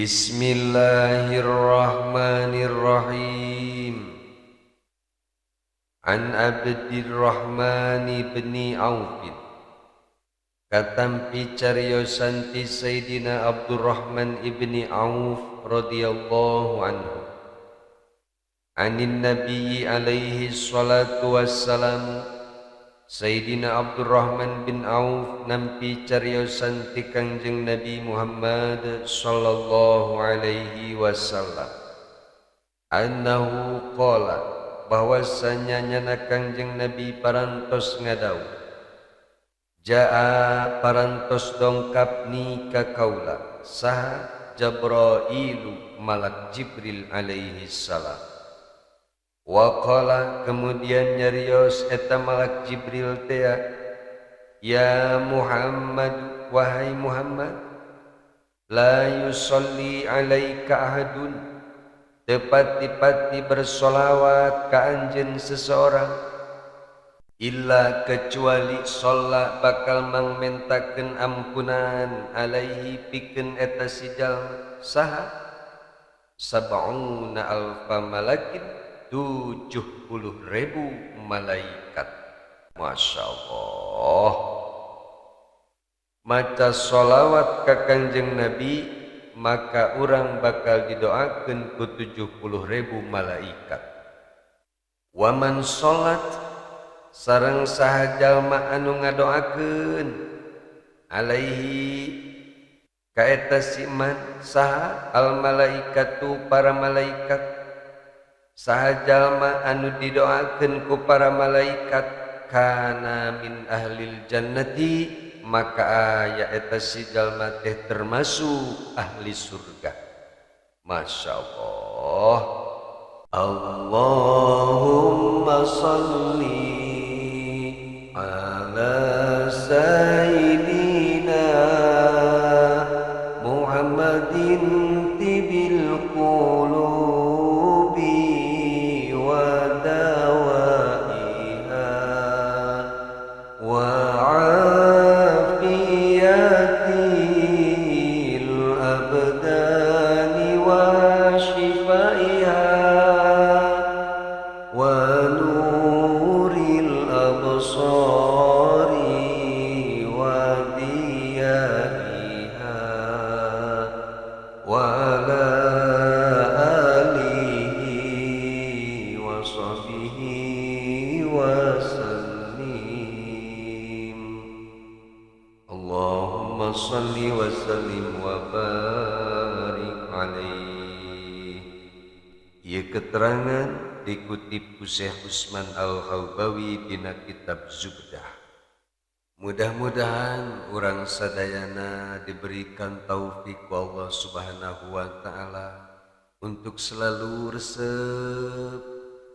Bismillahirrahmanirrahim. An Abdirrahman bin Auf, katampi cariosan ti Sayyidina Abdurrahman ibni Auf radhiyallahu anhu. Anin Nabi alaihi salatu wassalam, Sayyidina Abdurrahman bin Auf nampi cariosan ti Kangjeng Nabi Muhammad sallallahu alaihi wasallam. Annahu qala, bahwasanya nyana Kangjeng Nabi parantos ngadau. Jaa parantos dongkap ni ka kaula saha Jabrailu malak Jibril alaihi salam. Wa qala, kemudian nyarios eta malak Jibril tea, ya Muhammad, wahai Muhammad, la yusalli alaika ahadun, tepati-pati bersolawat ka anjeun seseorang, illa kecuali sholat bakal mangmentakeun ampunan alaihi pikeun eta si jalma saha sab'una alfa malakin, 70.000 malaikat. Masya Allah. Maca sholawat ka Kangjeng Nabi maka urang bakal didoakeun ku 70.000 malaikat. Waman sholat, sareng saha jalma anu ngadoakeun alaihi ka eta si man saha al malaikatu para malaikat, saha jalma anu didoakeun ku para malaikat kana min ahlil jannati, maka aya eta si jalma teh termasuk ahli surga. Masya Allah. Allahumma salli ala sayyidina Muhammadin tibil qulubi wa dawaiha wa afiyatil abdani wa shifaiha wa nuril absari wa diyaiha wa ala alihi wa sahbihi wa sallim. Allahumma salli wa sallim wa barik alaihi. Ieu keterangan dikutip ku Syekh Usman Al-Haubawi dina kitab Zubdah. Mudah-mudahan urang sadayana diberikan taufik ku Allah Subhanahu wa taala untuk selalu resep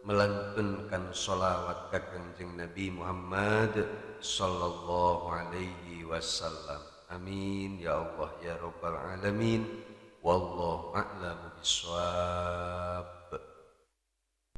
melantunkan sholawat ka Kangjeng Nabi Muhammad sallallahu alaihi wasallam. Amin ya Allah ya rabbal alamin. Wallahu a'lamu bissawab.